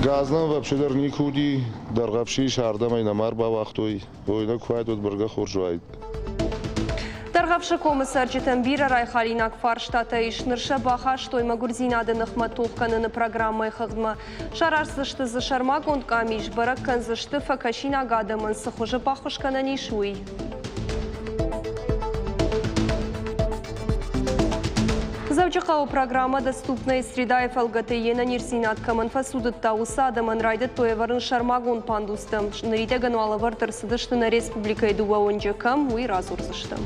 Газ нӕм вообще дӕр никуы уыди, Дӕргъӕвсы ис, ардӕм ӕй нӕма ӕрбауагътой. Ой, нӕ куы уаид, уӕд бӕргӕ хорз уаид. Дӕргъӕвсы комы цӕрджытӕн бирӕ райхалинаг фарстатӕ ис. Ныр сӕ бахастой мӕгуырдзинады ныхмӕ тох кӕныны программӕйы хыгъдмӕ. Сараздзысты дзы сӕрмагонд къамис, бӕрӕг кӕндзысты, фӕкӕсинаг адӕмӕн цы хуызы баххуыс кӕнӕн ис, уый. Дзӕуджыхъӕуы программӕ «Доступная среда»-йы фӕлгӕты йе нӕниздзинад кӕмӕн фӕцудыдта, уыцы адӕмӕн райдыдтой ӕвӕрын сӕрмагонд пандустӕ. Ныридӕгӕн уал ӕвӕрд ӕрцыдысты нӕ республикӕйы дыууӕ уынджы, кӕм, уый радзурдзысты.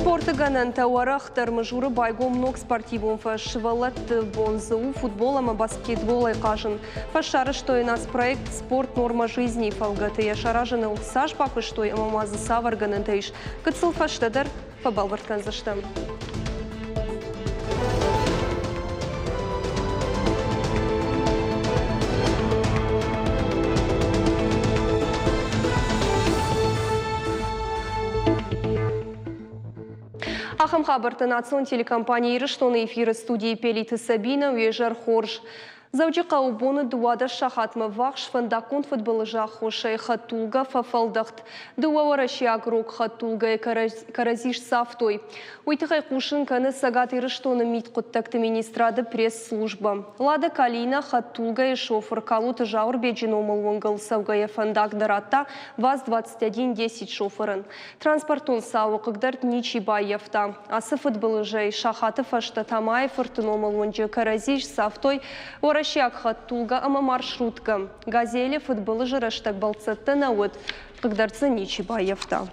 Спорты гӕнӕнтӕ уӕрӕхдӕр Мызуры байгом ног спортивон фӕз. Сывӕллӕтты бон дзы у футбол ӕмӕ баскетболӕй хъазын. Фӕз сарӕзтой нацпроект «Спорт норма жизни» фӕлгӕты йӕ саразыныл цас бакуыстой ӕмӕ ма дзы цавӕр гӕнӕнтӕ ис, гыццыл фӕстӕдӕр фӕбӕлвырд кӕндзыстӕм. Ахӕм хабӕрттӕ национ телекомпани Ирыстоны эфиры студийы Пелиты Сабинӕ уе зӕр хорз. Дзӕуджыхъӕуы боны 12 сахатмӕ ввахс фӕндаггон фыдбылызы аххосӕй хӕдтулгӕ фӕфӕлдӕхт. Дыууӕ уӕрӕсейаг рог хӕдтулгӕйы кӕрӕдзи сцавтой. Уый тыххӕй хъусын кӕны Цӕгат Ирыстоны мидхъуыддӕгты министрады пресс-службӕ. Лада Калина хӕдтулгӕйы шофыр Калоты Зауырбеджы номыл уынгыл цӕугӕйӕ фӕндаг нӕ радта ВАЗ-2110 шофырӕн. Транспортон цауы хъыгдӕрд ничи баййӕфта. Ацы фыдбылызӕй сахаты фӕстӕ Тамайы-фырты номыл уынджы кӕрӕдзи сцавтой уӕрӕсейаг хӕдтулгӕ ӕмӕ маршруткӕ. Газели фыдбылызы рӕстӕг бӕлццӕттӕ нӕ уыд, хъыгдӕрд дзы ничи баййӕфта.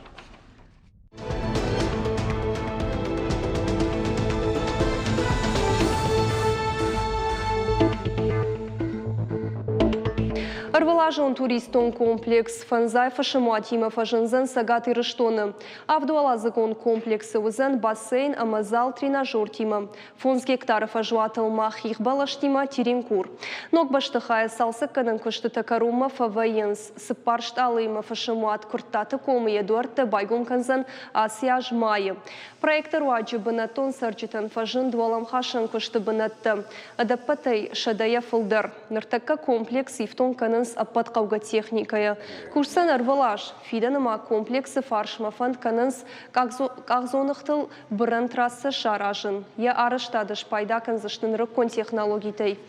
Ӕрвылазон туристон комплекс Фӕндзай фысымуатимӕ фӕзындзӕн Цӕгат Ирыстоны. Авдуӕладзыгон комплексы уыдзӕн бассейн ӕмӕ зал тренажертимӕ. Фондз гектары фӕзуатыл ма хихбӕлӕстимӕ теренкур. Ног бӕстыхайы цалцӕггӕнӕн куыстытӕ кӕронмӕ фӕвӕййынц. Цыппар стъалыимӕ фысымуат Куырттаты комы йӕ дуӕрттӕ байгом кӕндзӕн ацы аз майы. Проекты руаджы бынӕттон цӕрджытӕн фӕзынд уӕлӕмхасӕн куысты бынӕттӕ. Ӕдӕппӕтӕй сӕдӕйӕ фылдӕр. Ныртӕккӕ комплекс ифтонг кӕнынц ӕппӕт хъӕугӕ техникӕйӕ. Кусдзӕн ӕрвылаз. Фидӕны ма комплексы фарсмӕ фӕнд кӕнынц къахдзоныгътыл бырӕн трассӕ саразын. Йӕ арӕзтады спайда кӕндзысты нырыккон технологитӕй.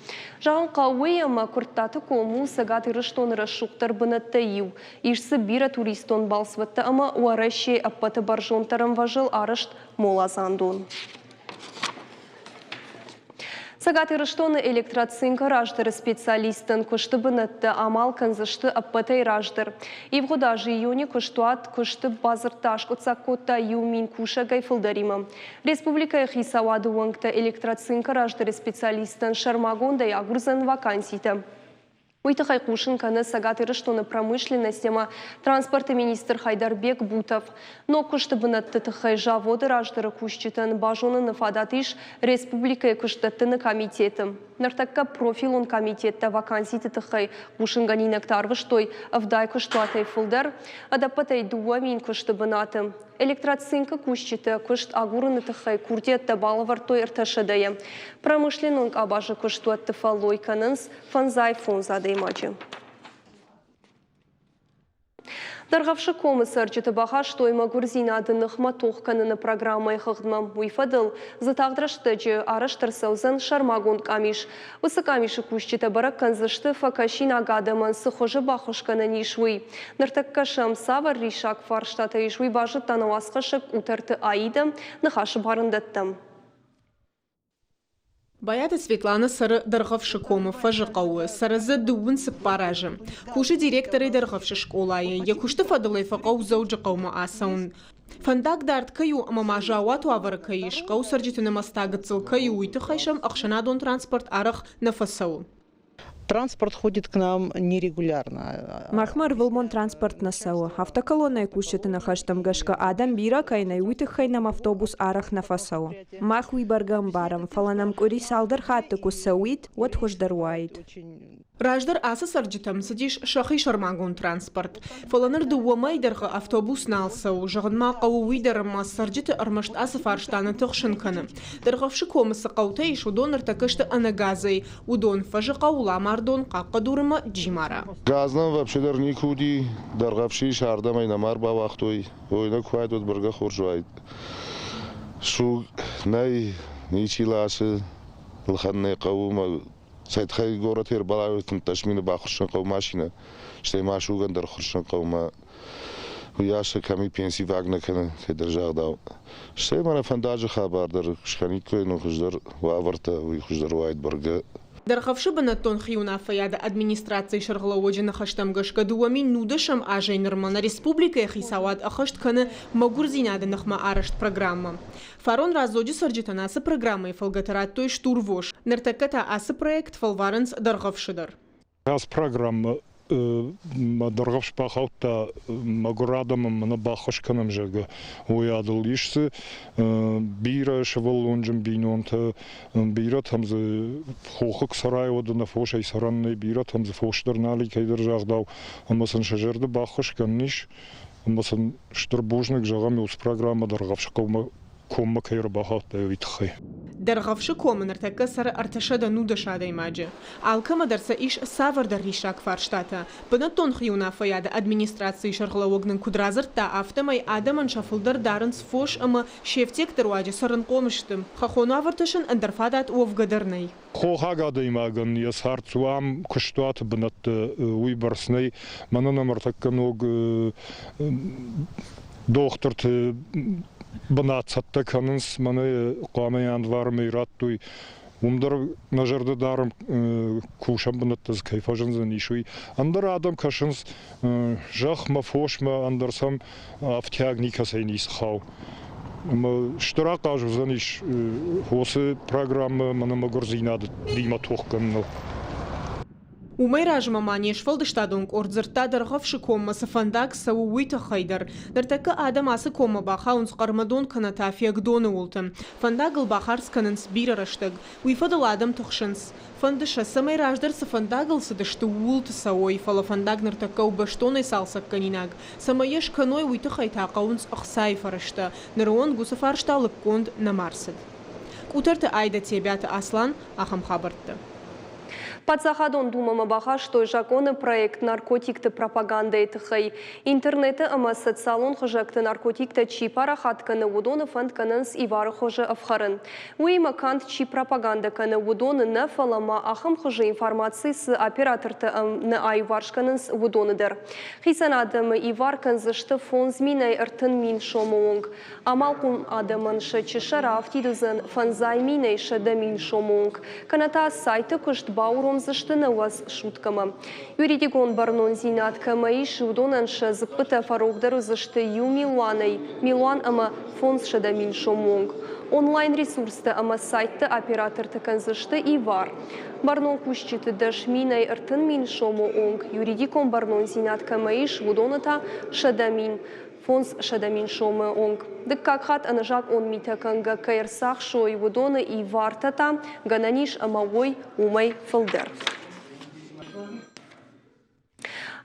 Зӕгъын хъӕуы уый, ӕмӕ Куырттаты ком у Цӕгат Ирыстоны рӕсугъддӕр бынӕттӕй иу. Ис дзы бирӕ туристон балцвӕдтӕ ӕмӕ Уӕрӕсейы ӕппӕты бӕрзонддӕр ӕмвӕзыл арӕзт моладзандон. Цӕгат Ирыстоны Электроцинк-ы раздӕры специалисттӕн куысты бынӕттӕ амал кӕндзысты ӕппӕтӕй раздӕр. Ивгъуыд азы июны куыстуат куысты бадзырдтӕ аскъуыддзаг кодта 1000 кусӕгӕй фылдӕримӕ. Республикӕйы хицауады уӕнгтӕ Электроцинк-ы раздӕры специалисттӕн сӕрмагондӕй агурдзӕн ваканситӕ. Уый тыххӕй хъусын кӕны Цӕгат Ирыстоны промышленность ӕмӕ транспорты министр Хайдарбек Бутов. Ног куысты бынӕтты тыххӕй заводы раздӕры кусджытӕн базоныны фадат ис республикӕйы куыстдӕттыны комитеты. Ныртӕккӕ профилон комитеттӕ ваканситы тыххӕй хъусынгӕнинӕгтӕ арвыстой 70 куыстуатӕй фылдӕр, ӕдӕппӕтӕй 2000 куысты бынаты. Электроцинкы кусджытӕ куыст агурыны тыххӕй курдиӕттӕ балӕвӕрдтой ӕртӕсӕдӕйӕ. Промышленнон къабазы куыстуӕтты фӕллой кӕнынц фӕндзай фондз адӕймаджы. Дӕргъӕвсы комы цӕрджыты бахастой мӕгуырдзинады ныхмӕ тох кӕныны программӕйы хыгъдмӕ. Уый фӕдыл дзы тагъд рӕстӕджы арӕзт ӕрцӕудзӕн сӕрмагонд къамис. Уыцы къамисы кусджытӕ бӕрӕг кӕндзысты, фӕкӕсинаг адӕмӕн цы хуызы баххуыс кӕнӕн ис, уый. Ныртӕккӕ сӕм цавӕр риссаг фарстатӕ ис, уый базыдта нӕ уацхӕссӕг Къутӕрты Аидӕ. Ныхасы бар ын дӕттӕм. Байаты Светлана цӕры Дӕргъӕвсы комы Фӕзы хъӕуы, цӕры дзы дыууын цыппар азы. Кусы директорӕй Дӕргъӕвсы скъолайы, йӕ куысты фӕдыл ӕй фӕхъӕуы Дзӕуджыхъӕумӕ ацӕуын. Фӕндаг дард кӕй у ӕмӕ ма заууат уавӕры кӕй ис, хъӕуы цӕрджыты нымӕц та гыццыл кӕй у, уый тыххӕй сӕм ӕхсӕнадон транспорт арӕх нӕ фӕцӕуы. Транспорт ходит к нам нерегулярно. Махмӕ ӕрвылбон транспорт нӕ цӕуы. Автоколоннӕйы кусджыты ныхӕстӕм гӕсгӕ адӕм бирӕ кӕй нӕй, уый тыххӕй нӕм автобус арӕх нӕ фӕцӕуы. Мах уый бӕргӕ ӕмбарӕм, фӕлӕ нӕм къуыри цалдӕр хатты куы цӕуид, уӕд хуыздӕр уаид. Раздӕр ацы цӕрджытӕм цыдис сӕхи сӕрмагонд транспорт. Фӕлӕ ныр дыууӕ мӕйы дӕргъы автобус нал цӕуы. Зӕгъын ма хъӕуы уый дӕр, ӕмӕ цӕрджыты ӕрмӕст ацы фарста нӕ тыхсын кӕны. Дӕргъӕвсы комы цы хъӕутӕ ис, уыдон ныртӕккӕ сты ӕнӕгазӕй. Уыдон Фӕзыхъӕу, Ламардон, Хъахъхъӕдур ӕмӕ Джимара. Газ нӕм вообще дӕр никуы уыди, Дӕргъӕвсы ис, ардӕм ӕй нӕма ӕрбауагътой. Ой, нӕ куы уаид, уӕд бӕргӕ хорз уаид. Суг нӕй, ничи ласы, лхӕн нӕ хъӕуы мӕ Цӕй тыххӕй горӕты ӕрбалӕууыд 15 мины бахуыссын хъӕуы машинӕ, стӕй ма сугӕн дӕр хуыссын хъӕуы мӕ уыйас кӕми пенси фаг нӕ кӕны, кӕйдӕр загъдау. Стӕй мӕнӕ фӕндаджы хабар дӕр скӕниккой нын хуыздӕр уавӕртӕ, уый хуыздӕр уаид бӕргӕ. Дӕргъӕвсы бынӕттон хиуынаффӕйады администрацийы сӕргълӕууӕджы ныхӕстӕм гӕсгӕ 2010 азӕй нырмӕ нӕ республикӕйы хицауад ӕххӕст кӕны мӕгуырдзинады ныхмӕ арӕзт программӕ. Фарон Раздзоджы цӕрджытӕн ацы программӕйы фӕлгӕты радтой стурвос. Ныртӕккӕ та ацы проект фӕлварынц Дӕргъӕвсы дӕр. Ацы программӕ мӕ Дӕргъӕвс бахаудта мӕгуыр адӕмӕн мӕнӕ баххуыс кӕнӕм, зӕгъгӕ, уый адыл. Ис дзы бирӕ сывӕллонджын бинонтӕ, бирӕтӕм дзы хохы цӕрай уӕд ӕнӕ фосӕй цӕрӕн нӕй, бирӕтӕм дзы фос дӕр нал и, кӕйдӕр загъдау, ӕмӕ сын сӕ зӕрды баххуыс кӕнын ис. Ӕмӕ сын стыр бузныг зӕгъӕм, уыцы программӕ Дӕргъӕвсы хъӕумӕ коммӕ кӕй ӕрбахаудта, уый тыххӕй. Дӕргъӕвсы комы ныртӕккӕ цӕры 310 адӕймаджы. Алкӕмӕ дӕр сӕ ис цавӕрдӕр риссаг фарстатӕ. Бынӕттон хиуынаффӕйады администрацийы сӕргълӕууӕг нын куыд радзырдта, афтӕмӕй адӕмӕн сӕ фылдӕр дарынц фос ӕмӕ се фтиӕгты руаджы цӕрынхъом сты. Хӕххон уавӕрты сын ӕндӕр фадат уӕвгӕ дӕр нӕй. Хохаг адӕймагӕн йӕ цард ам куыстуаты бынӕтты уыйбӕрц нӕй. Мӕнӕн ӕм ӕртӕккӕ ног дохтырты бынат цӕттӕ кӕнынц, мӕнӕ хъуамӕ январы мӕй радтой. Уым дӕр нӕ зӕрдӕ дарӕм, кусӕн бынӕттӕ дзы кӕй фӕзындзӕнис, уый. Ӕндӕр адӕм кӕсынц зӕхмӕ, фосмӕ, ӕндӕр сӕм ӕфтиаг никӕцӕй ницы хауы. Ӕмӕ стыр ахъаз уыдзӕнис уыцы программӕ мӕнӕ мӕгуырдзинадимӕ тох кӕныныл. Уымӕй размӕ ма не сфӕлдыстадон къорд дзырдта Дӕргъӕвсы коммӕ цы фӕндаг цӕуы, уый тыххӕй дӕр. Ныртӕккӕ адӕм ацы коммӕ бахауынц Хъӕрмӕдон кӕнӕ та Фиагдоны уылты. Фӕндагыл бахардз кӕнынц бирӕ рӕстӕг. Уый фӕдыл адӕм тыхсынц. Фӕнды сӕ, цӕмӕй раздӕр цы фӕндагыл цыдысты, ууылты цӕуой, фӕлӕ фӕндаг ныртӕккӕ у бӕстонӕй цалцӕггӕнинаг. Цӕмӕй йӕ скӕной, уый тыххӕй та хъӕуынц ӕхцайы фӕрӕзтӕ. Ныры онг уыцы фарста лыггонд нӕма рцыд. Къутӕрты Айдӕ Тебиаты Аслан ахӕм хабӕрттӕ. Паддзахадон Думӕмӕ бахастой закъоны проект наркотикты пропагандӕйы тыххӕй. Интернеты ӕмӕ социалон хызӕгты наркотиктӕ чи парахат кӕны, уыдоны фӕнд кӕнынц ивары хуызы ӕфхӕрын. Уыимӕ канд чи пропагандӕ кӕны, уыдоны нӕ, фӕлӕ ма ахӕм хуызы информаци цы оператортӕ нӕ аиуварс кӕнынц, уыдоны дӕр. Хицӕн адӕмы ивар кӕндзысты 5 000-ӕй 30 000 сомы онг. Амалхъом адӕмӕн сӕ чысӕ раафтид уыдзӕн 500 000-ӕй 100 000 сомы онг. Кӕнӕ та сайты куыст бауромдзысты 90 суткӕмӕ. Юридикон бӕрнондзинад кӕмӕ ис, уыдонӕн сӕ дзыппытӕ фӕрогдӕр уыдзысты иу милуанӕй 1 500 000 сомы онг. Онлайн-ресурстӕ ӕмӕ сайтты операторты кӕндзысты ивар. Бӕрнон кусджыты 10 000-ӕй 30 000 сомы онг, юридикон бӕрнондзинад кӕмӕ ис, уыдоны та 100 000 500 000 сомы онг. Дыккаг хатт ӕнӕзакъон митӕ кӕнгӕ кӕй ӕрцахсой, уыдоны ивартӕ та гӕнӕн ис ӕмӕ уой уымӕй фылдӕр.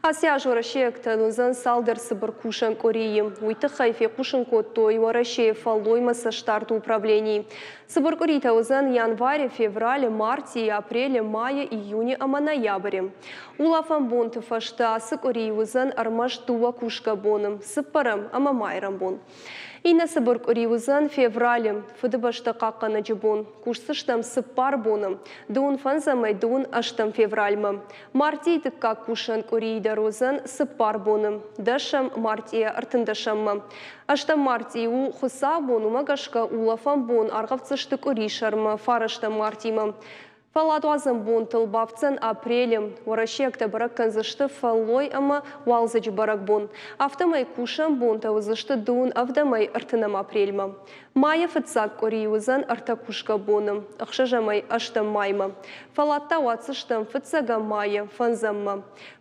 Ацы аз уӕрӕсейӕгтӕн уыдзӕн цалдӕр цыбыр кусӕн къуырийы. Уый тыххӕй фехъусын кодтой Уӕрӕсейы фӕллоймӕ цӕстдарды управленийы. Цыбыр къуыритӕ уыдзӕн январы, февралы, мартийы, апрелы, майы, июны ӕмӕ ноябры. Улӕфӕн бонты фӕстӕ ацы къуырийы уыдзӕн ӕрмӕст дыууӕ кусгӕ боны – цыппӕрӕм ӕмӕ майрӕмбон. Иннӕ цыбыр къуыри уыдзӕн февралы, Фыдыбӕстӕ хъахъхъӕнӕджы бон. Кусдзыстӕм цыппар боны – дыууын фӕндзӕмӕй дыууын ӕстӕм февралмӕ. Мартъийы дыккаг кусӕн къуырийы дӕр уыдзӕн цыппар боны – дӕсӕм мартъийӕ ӕртындӕсӕммӕ. Ӕстӕм мартъи у хуыцаубон, уымӕ гӕсгӕ улӕфӕн бон аргъӕвдзысты къуырисӕрмӕ, фарӕстӕм мартъимӕ. Фӕлладуадзӕн бонтыл бафтдзӕн апрелы. Уӕрӕсейӕгтӕ бӕрӕг кӕндзысты фӕллой ӕмӕ уалдзӕджы бӕрӕгбон. Афтӕмӕй кусӕн бонтӕ уыдзысты дыууын ӕвдӕмӕй ӕртынӕм апрельмӕ. Майы фыццаг къуырийы уыдзӕн ӕртӕ кусгӕ боны, ӕхсӕзӕмӕй ӕстӕм маймӕ. Фӕллад та уадздзыстӕм фыццӕгӕм майы фӕндзӕммӕ.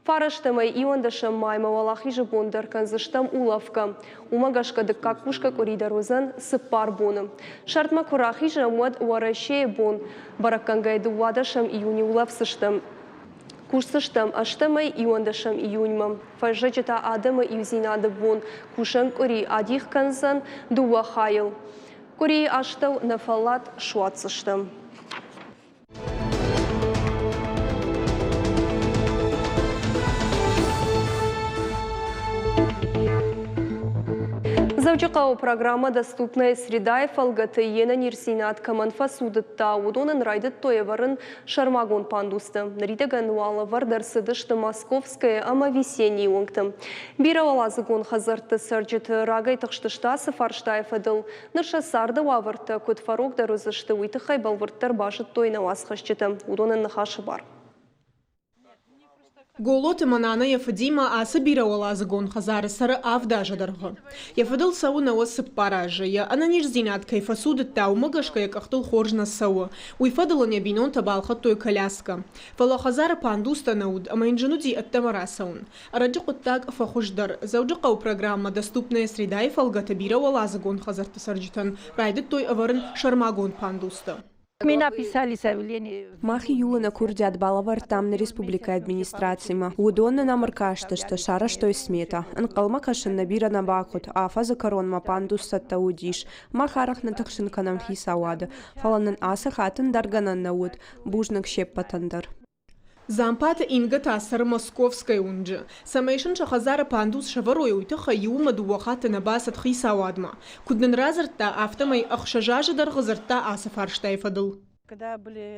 Фарӕстӕмӕй иуӕндӕсӕм маймӕ Уӕлахизы бон дӕр кӕндзыстӕм улӕфгӕ. Уымӕ гӕсгӕ дыккаг кусгӕ къуыри дӕр уыдзӕн цыппар боны. Сӕрдмӕ куы рахизӕм, уӕд Уӕрӕсейы бон бӕрӕггӕнгӕйӕ дыууадӕсӕм июны улӕфдзыстӕм. Кусдзыстӕм ӕстӕмӕй иуӕндӕсӕм июньмӕ. Фӕззӕджы та адӕмы иудзинады бон кусӕн къуыри адих кӕндзӕн дыууӕ хайыл. Къуырийы астӕу нӕ фӕллад суадздзыстӕм. Дзӕуджыхъӕуы программӕ «Доступная среда»-йы фӕлгӕты йе нӕниздзинад кӕмӕн фӕцудыдта, уыдонӕн райдыдтой ӕвӕрын сӕрмагонд пандусты. Ныридӕгӕн уал ӕвӕрд ӕрцыдысты Московская ӕмӕ Весеннийы уынгты. Бирӕуӕладзыгон хӕдзӕртты цӕрджыты рагӕй тыхстысты ацы фарстайы фӕдыл. Ныр сӕ царды уавӕртӕ куыд фӕрогдӕр уыдзысты, уый тыххӕй бӕлвырддӕр базыдтой нӕ уацхӕсджытӕ. Уыдонӕн ныхасы бар. Голоты Манана йӕ фыдимӕ ацы бирӕуӕладзыгон хӕдзары цӕры авд азы дӕргъы. Йӕ фыдыл цӕуы 94 азы. Йӕ ӕнӕниздзинад кӕй фӕцудыдта, уымӕ гӕсгӕ йӕ къӕхтыл хорз нӕ цӕуы. Уый фӕдыл ын йӕ бинонтӕ балхӕдтой коляскӕ. Фӕлӕ хӕдзары пандустӕ нӕ уыд ӕмӕ йын зын уыди ӕддӕмӕ рацӕуын. Ӕрӕджы хъуыддаг фӕхуыздӕр. Дзӕуджыхъӕуы программӕ «Доступная среда»-йы фӕлгӕты бирӕуӕладзыгон хӕдзӕртты цӕрджытӕн райдыдтой ӕвӕрын сӕрмагонд пандустӕ. Мы написали заявление. Мах июлы нӕ курдиат балӕвӕрдтам нӕ республикӕйы администрацимӕ. Уыдон нын ам ӕркастысты, сарӕзтой смета. Ӕнхъӕлмӕ кӕсын нӕ бирӕ нӕ бахъуыд, афӕдзы кӕронмӕ пандус цӕттӕ уыдис. Мах арӕх нӕ тыхсын кӕнӕм хицауады, фӕлӕ нын ацы хатт ӕндӕр гӕнӕн нӕ уыд. Бузныг се ппӕтӕн дӕр. Дзампаты Инга та цӕры Московскӕйы уынджы. Цӕмӕй сын сӕ хӕдзары пандус сӕвӕрой, уый тыххӕй иумӕ дыууӕ хатты нӕ бацыд хицауадмӕ. Куыд нын радзырдта, афтӕмӕй ӕхсӕз азы дӕргъы дзырдта ацы фарстайы фӕдыл.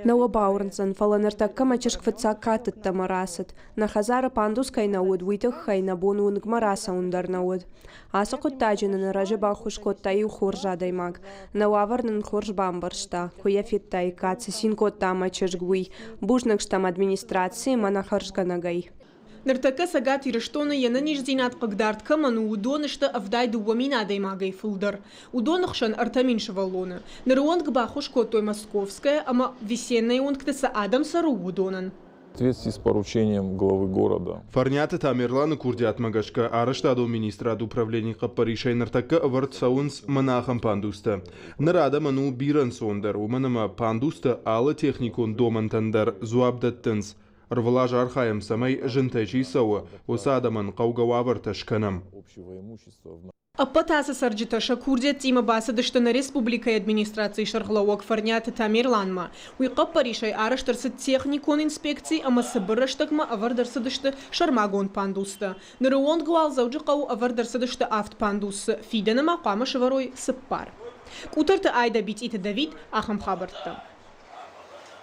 Нӕ уӕ бауырндзӕн, фӕлӕ ныртӕккӕ мӕ чызг фыццаг хатт ӕддӕмӕ рацыд. Нӕ хӕдзары пандус кӕй нӕ уыд, уый тыххӕй нӕ бон уынгмӕ рацӕуын дӕр нӕ уыд. Ацы хъуыддаджы нын ӕрӕджы баххуыс кодта иу хорз адӕймаг. Нӕ уавӕр нын хорз бамбӕрста, куы йӕ федтаиккат, цы цин кодта мӕ чызг, уый. Бузныг стӕм администрацийы мӕ нӕ хӕрзгӕнӕгӕй. Ныртӕккӕ Цӕгат Ирыстоны йе нӕниздзинад хъыгдард кӕмӕн у, уыдон сты 72 000 адӕймагӕй фылдӕр. Уыдоны хсӕн 3000 сывӕллоны. Ныры онг баххуыс кодтой Московская ӕмӕ Весеннӕйы уынгты цы адӕм цӕры, уыдонӕн. соответствии с поручением главы города. Фӕрниаты Тамерланы курдиатмӕ гӕсгӕ арӕзтадон министрады управленийы хъӕппӕрисӕй ныртӕккӕ ӕвӕрд цӕуынц мӕнӕ ахӕм пандустӕ. Ныр адӕмӕн у бирӕ ӕнцондӕр, уымӕн ӕмӕ пандустӕ алы техникон домӕнтӕн дӕр дзуапп дӕттынц. Ӕрвылаз архайӕм, цӕмӕй зынтӕй чи цӕуы, уыцы адӕмӕн хъӕугӕ уавӕртӕ скӕнӕм. Ӕппӕт ацы цӕрджытӕ сӕ курдиӕттимӕ бацыдысты нӕ республикӕйы администрацийы сӕргълӕууӕг Фӕрниаты Тамерланмӕ. Уый хъӕппӕрисӕй арӕзт ӕрцыд техникон инспекци ӕмӕ цыбыр рӕстӕгмӕ ӕвӕрд ӕрцыдысты сӕрмагонд пандустӕ. Ныры онг уал Дзӕуджыхъӕуы ӕвӕрд ӕрцыдысты авд пандусы, фидӕны ма хъуамӕ сӕвӕрой цыппар. Къутӕрты Айдӕ Битъиты Давид ахӕм хабӕрттӕ.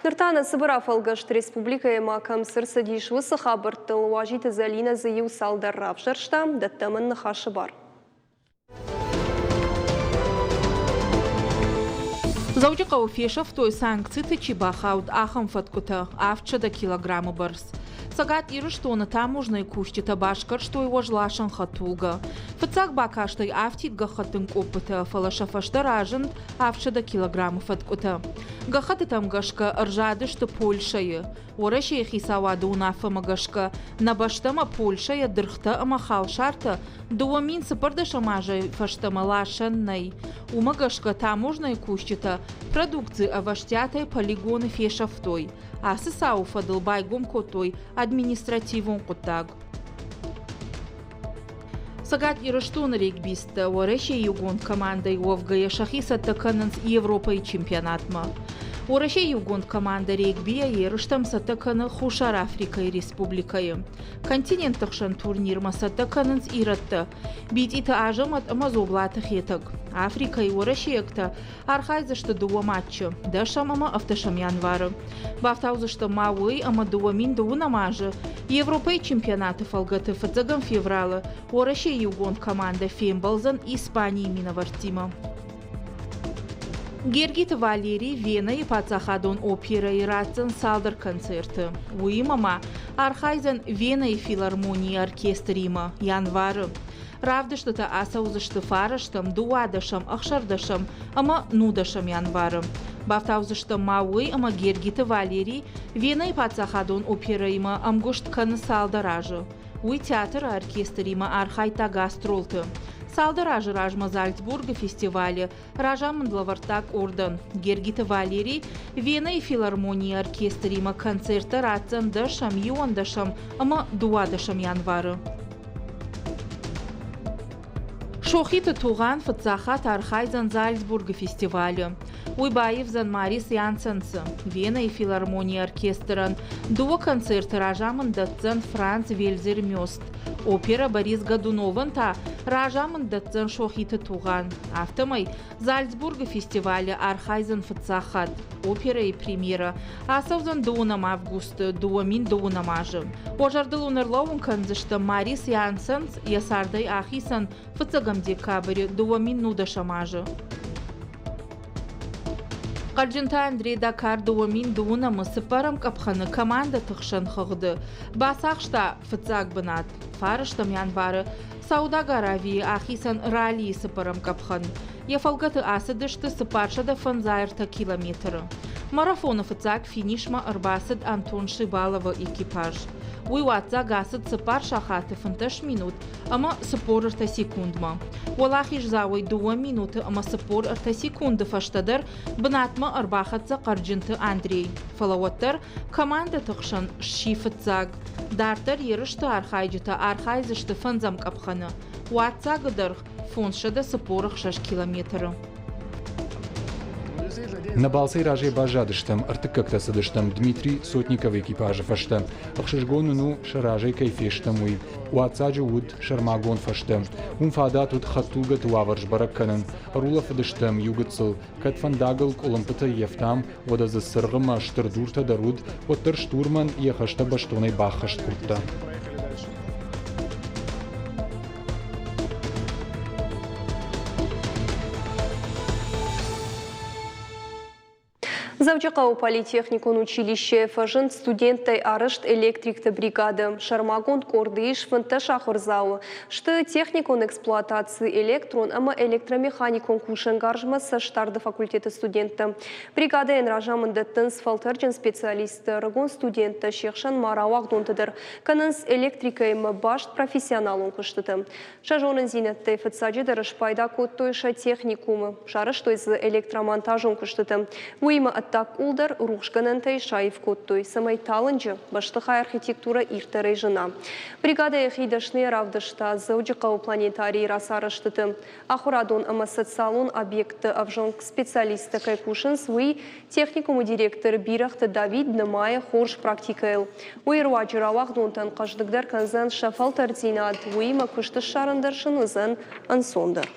Ныр та нӕ цыбыр афӕлгӕст республикӕйы ма кӕм цы рцыдис, уыцы хабӕрттыл Уазиты Зӕлинӕ дзы иу цалдӕр равзӕрста, дӕттӕм ын ныхасы бар. Дзӕуджыхъӕуы фесӕфтой санкциты чи бахауд, ахӕм фӕткъуытӕ 700 килограммы бӕрц. Цӕгат Ирыстоны таможнӕйы кусджытӕ басгӕрстой уӕзласӕн хӕдтулгӕ. Фыццаг бакастӕй афтид гӕххӕттын къоппытӕ, фӕлӕ сӕ фӕстӕ разынд 700 килограммы фӕткъуытӕ. Гӕххӕттытӕм гӕсгӕ ӕрзадысты Польшӕйы. Уӕрӕсейы хицауады уынаффӕмӕ гӕсгӕ нӕ бӕстӕмӕ Польшӕйӕ дыргътӕ ӕмӕ халсартӕ 2014 азӕй фӕстӕмӕ ласӕн нӕй. Уымӕ гӕсгӕ таможнӕйы кусджытӕ продукци ӕвӕстиатӕй полигоны фесӕфтой. Ацы цауы фӕдыл байгом кодтой административон хъуыддаг. Цӕгат Ирыстоны регбисттӕ Уӕрӕсейы иугонд командӕйы уӕвгӕйӕ сӕхи цӕттӕ кӕнынц Европӕйы чемпионатмӕ. Уӕрӕсейы иугонд командӕ регбийӕ ерыстӕм цӕттӕ кӕны Хуссар Африкӕйы Республикӕйы. Континентты хсӕн турнирмӕ цӕттӕ кӕнынц ирӕттӕ Битъиты Азӕмӕт ӕмӕ Дзоблаты Хетӕг. Африкӕйы уӕрӕсейӕгтӕ архайдзысты дыууӕ матчы дӕсӕм ӕмӕ ӕвдӕсӕм январы. Бафтаудзысты ма уый, ӕмӕ 2012 азы Европӕйы чемпионаты фӕлгӕты фыццӕгӕм февралы Уӕрӕсейы иугонд командӕ фембӕлдзӕн Испанийы минӕвӕрттимӕ. Гергиты Валерий Венӕйы паддзахадон оперӕйы ратдзӕн цалдӕр концерты. Уыимӕ ма архайдзӕн Венӕйы филармонийы оркестримӕ январы. Равдыстытӕ ацӕудзысты фарӕстӕм, дыууадӕсӕм, ӕхсӕрдӕсӕм ӕмӕ нудӕсӕм январы. Бафтаудзыстӕм ма уый, ӕмӕ Гергиты Валерий Венӕйы паддзахадон оперӕимӕ ӕмгуыст кӕны цалдӕр азы. Уый театры оркестримӕ архайдта гастролты. Цалдӕр азы размӕ Зальцбургы фестивалы разамынд лӕвӕрдта къордӕн. Гергиты Валерий Венӕйы филармонийы оркестримӕ концерттӕ ратдзӕн дӕсӕм, иуӕндӕсӕм ӕмӕ дыууадӕсӕм январы. Сохиты Тугъан фыццаг хатт архайдзӕн Зальцбургы фестивалы. Уый баивдзӕн Марис Янсенсы. Венӕйы филармонийы оркестрӕн дыууӕ концерты разамынд дӕтдзӕн Франц Вельзер Мёст. Оперӕ Борис Годуновӕн та разамынд дӕтдзӕн Сохиты Тугъан. Афтӕмӕй Зальцбургы фестивалы архайдзӕн фыццаг хатт. Оперӕйы премьерӕ ацӕудзӕн дыууынӕм августы 2009 азы. Уӕ зӕрдыл уын ӕрлӕууын кӕндзыстӕм, Марис Янсенс йӕ цардӕй ахицӕн фыццӕгӕм декабры 2010 азы. Хъӕрджынты Андрей Дакар 2009-ы цыппӕрӕм къӕпхӕны командӕты хсӕн хыгъды бацахста фыццаг бынат. Фарӕстӕм январы Саудаг Аравийы ахицӕн раллийы цыппӕрӕм къӕпхӕн. Йӕ фӕлгӕты ацыдысты 453 километры. Марафоны фыццаг финишмӕ ӕрбацыд Антон Шибаловы экипаж. Уый уадздзаг ацыд цыппар сахаты 15 минут ӕмӕ 43 секундмӕ. Уӕлахиздзауӕй дыууӕ минуты ӕмӕ 43 секунды фӕстӕдӕр бынатмӕ ӕрбахӕццӕ Хъӕрджынты Андрей. Фӕлӕ уӕддӕр командӕты хсӕн сси фыццаг. Дарддӕр ерысты архайджытӕ архайдзысты фӕндзӕм къӕпхӕны. Уадздзагы дӕргъ 546 километры. Нӕ балцӕй разӕй баззадыстӕм, ӕртыккӕгтӕ цыдыстӕм Дмитрий Сотниковы экипажы фӕстӕ. Ӕхсызгон нын у, сӕ разӕй кӕй фестӕм, уый. Уадздзаджы уыд сӕрмагонд фӕстӕ. Уым фадат уыд хӕдтулгӕты уавӕр сбӕрӕг кӕнын. Ӕрулӕфыдыстӕм иу гыццыл. Кӕд фӕндагыл къуылымпытӕ ййӕфтам, уӕдӕ дзы цыргъ ӕмӕ стыр дуртӕ дӕр уыд, уӕддӕр штурман йӕ хӕстӕ бӕстонӕй баххӕст кодта. Дзӕуджыхъӕуы политехникон училищейы фӕзынд студенттӕй арӕзт электрикты бригадӕ. Сӕрмагонд къорды ис 15 ахуырдзауы. Сты техникон эксплуатаци, электрон ӕмӕ электромеханикон кусӕнгарзмӕ цӕстдарды факультеты студенттӕ. Бригадӕйӕн разамынд дӕттынц фӕлтӕрджын специалисттӕ, ӕрыгон студенттӕ, се хсӕн ма рауагъдонтӕ дӕр кӕнынц электрикӕимӕ баст профессионалон куыстытӕ. Сӕ зонындзинӕдтӕй фыццаджыдӕр спайда кодтой сӕ техникумы, сарӕзтой дзы электромонтажон куыстытӕ. Уыимӕ ӕддаг къул дӕр рухсгӕнӕнтӕй саив кодтой, цӕмӕй талынджы бӕстыхай архитектурӕ ирддӕрӕй зына. Бригадӕ йӕхи дӕсныйӕ равдыста Дзӕуджыхъӕуы планетарийы рацарӕзтыты. Ахуырадон ӕмӕ социалон объектты ӕвзонг специалисттӕ кӕй кусынц, уый техникумы директор Бирӕгъты Давид нымайы хорз практикӕйыл. Уый руаджы рауагъдонтӕн хъӕздыгдӕр кӕндзӕн сӕ фӕлтӕрддзинад, уыимӕ куыст ссарын дӕр сын уыдзӕн ӕнцондӕр.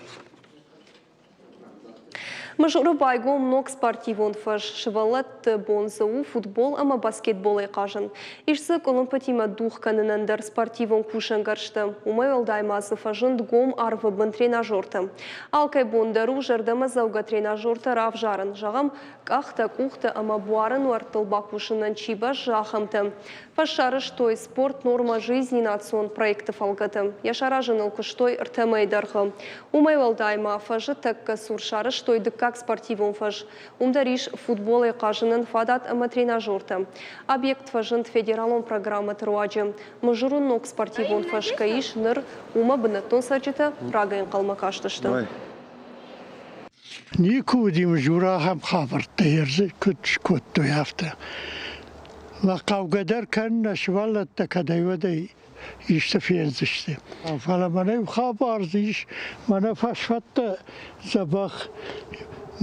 Мызуры байгом ног спортивон фӕз. Сывӕллӕтты бон дзы у футбол ӕмӕ баскетболӕй хъазын. Ис дзы къуылымпытимӕ дугъ кӕнынӕн дӕр спортивон кусӕнгӕрзтӕ. Уымӕй уӕлдай ма дзы фӕзынд гом арвы бын тренажертӕ. Алкӕй бон дӕр у зӕрдӕмӕдзӕугӕ тренажертӕ равзарын. Зӕгъӕм, къӕхтӕ, къухтӕ ӕмӕ буары нуӕрттыл бакусынӕн чи бӕззы, ахӕмтӕ. Фӕз сарӕзтой «Спорт норма жизни» национ проекты фӕлгӕты. Йӕ саразыныл куыстой ӕртӕ мӕйы дӕргъы. Уымӕй уӕлдай ма фӕзы тӕккӕ цур сарӕзтой дыккаг спортивон фӕз. Уым дӕр ис футболӕй хъазынӕн фадат ӕмӕ тренажертӕ. Объект фӕзынд федералон программӕты руаджы. Мызуры ног спортивон фӕз кӕй ис ныр, уымӕ бынӕттон цӕрджытӕ рагӕй ӕнхъӕлмӕ кастысты. Никуы уыди Мызуры ахӕм хабӕрттӕ ерысы куыд скодтой, афтӕ. Мӕ хъӕугӕ дӕр кӕнын нӕ сывӕллӕттӕ кӕдӕй-уӕдӕй исты фендзысты. Фӕлӕ мӕнӕ иу хабар дзы ис, мӕнӕ фӕсфӕдтӕ дзӕбӕх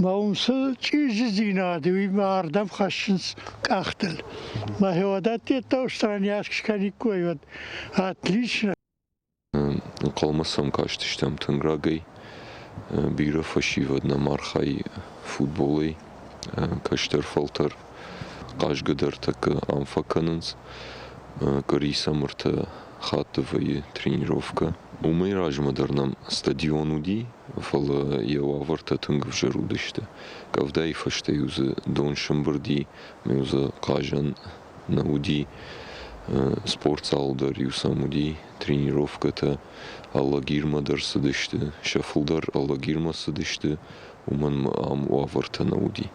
мӕ уым цы чъизидзинад и, уый мӕ ардӕм хӕссынц къӕхтыл. Мӕхи уӕдӕттӕ устраняск скӕниккой, уӕд отлично. Ӕнхъӕлмӕ сӕм кастыстӕм тынг рагӕй. Бирӕ фӕсивӕд нӕм архайы футболӕй, кӕстӕр фӕлтӕр хъазгӕ дӕр тӕккӕ ам фӕкӕнынц. Къуыри сӕм ӕртӕ хатты вӕййы тренировкӕ. Уымӕй размӕ дӕр нӕм стадион уыди, фӕлӕ йӕ уавӕртӕ тынг ӕвзӕр уыдысты. Къӕвдайы фӕстӕ-иу дзы дон сӕмбырди, ӕмӕ-иу дзы хъазӕн нӕ уыди. Спортзал дӕр-иу сӕм уыди, тренировкӕтӕ Алагирмӕ дӕр цыдысты, сӕ фылдӕр Алагирмӕ цыдысты, уымӕн ам уавӕртӕ нӕ уыди.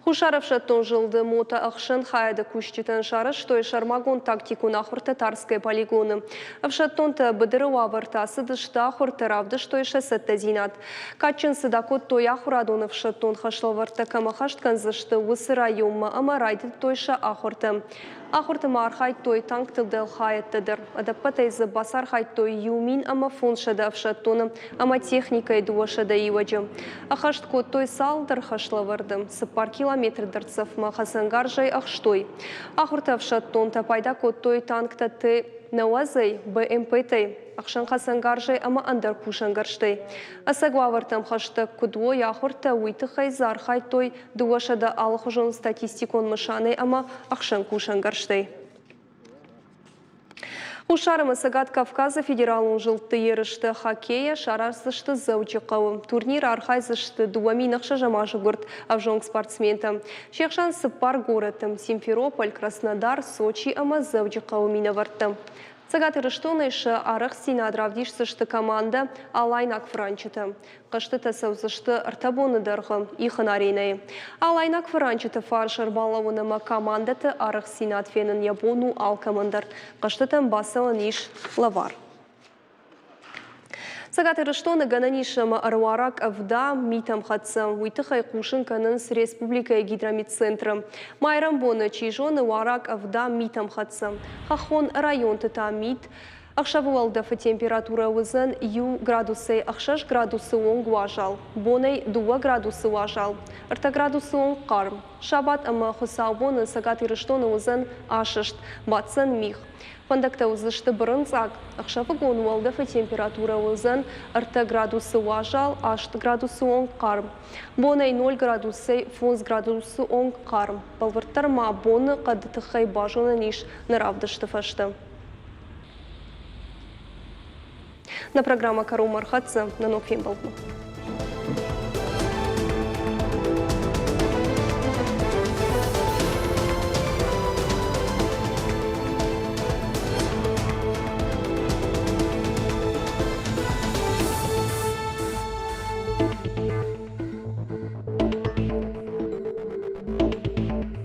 Хуссар ӕфсӕддон зылды мотоӕхсӕн хайады кусджытӕн сарӕзтой сӕрмагонд тактикон ахуыртӕ Тарскӕйы полигоны. Ӕфсӕддонтӕ быдыры уавӕрты ацыдысты ахуыртӕ, равдыстой сӕ цӕттӕдзинад. Кадджын цыд акодтой ахуырадон ӕфсӕддон хӕслӕвӕрдтӕ кӕм ӕххӕст кӕндзысты, уыцы районмӕ ӕмӕ райдыдтой сӕ ахуыртӕ. Ахуырты ма архайдтой танкты дӕлхайӕдтӕ дӕр. Ӕдӕппӕтӕй дзы бацархайдтой 1500 ӕфсӕддоны ӕмӕ техникӕйы 200 иуӕджы. Ӕххӕст кодтой цалдӕр хӕслӕвӕрды, 4 километры дӕрддзӕфмӕ хӕцӕнгарзӕй ӕхстой. Ахуырты ӕфсӕддонтӕ пайда кодтой танктӕ Т-90-ӕй, БМП-тӕй, ӕхсӕнхӕцӕнгарзӕй ӕмӕ ӕндӕр кусӕнгӕрзтӕй. Ӕцӕг уавӕртӕм хӕстӕг куыд уой ахуыртӕ, уый тыххӕй дзы архайдтой 200 алыхуызон статистикон мысанӕй ӕмӕ ӕхсӕн кусӕнгӕрзтӕй. Хуссар ӕмӕ Цӕгат Кавказы федералон зылдты ерыстӕ хоккейӕ сараздзысты Дзӕуджыхъӕуы. Турниры архайдзысты 2006 азы гуырд ӕвзонг спортсментӕ. Се хсӕн цыппар горӕты – Симферополь, Краснодар, Сочи ӕмӕ Дзӕуджыхъӕуы минӕвӕрттӕ. Цӕгат Ирыстонӕй сӕ арӕхстдзинад равдисдзысты командӕ «Алайнаг фыранчытӕ». Хъӕзтытӕ цӕудзысты ӕртӕ боны дӕргъы ихын аренӕйы. Алайнаг фыранчыты фарс ӕрбалӕууын ӕмӕ командӕты арӕхстдзинад фенын йӕ бон у алкӕмӕн дӕр. Хъӕзтытӕм бацӕуӕн ис лӕвар. Цӕгат Ирыстоны гӕнӕн ис ӕмӕ ӕруара къӕвда, митӕмхӕццӕ. Уый тыххӕй хъусын кӕнынц республикӕйы гидрометцентры. Майрӕмбоны, чи зоны, уара къӕвда, митӕмхӕццӕ. Хӕххон районты та мит. Ӕхсӕвы уӕлдӕфы температурӕ уыдзӕн иу градусӕй ӕхсӕз градусы онг уазал, бонӕй дыууӕ градусы уазал, ӕртӕ градусы онг хъарм. Сабат ӕмӕ хуыцаубоны Цӕгат Ирыстоны уыдзӕн асыст, баддзӕн мигъ. Фӕндӕгтӕ уыдзысты бырынцъаг, ӕхсӕвыгон уӕлдӕфы температурӕ уыдзӕн ӕртӕ градусы уазал, аст градусы онг хъарм. Бонӕй ноль градусӕй фондз градусы онг хъарм. Бӕлвырддӕр ма боны хъӕды тыххӕй базонӕн ис нӕ равдысты фӕстӕ. Нӕ программӕ кӕронмӕ ӕрхӕццӕ нӕ ног фембӕлдмӕ.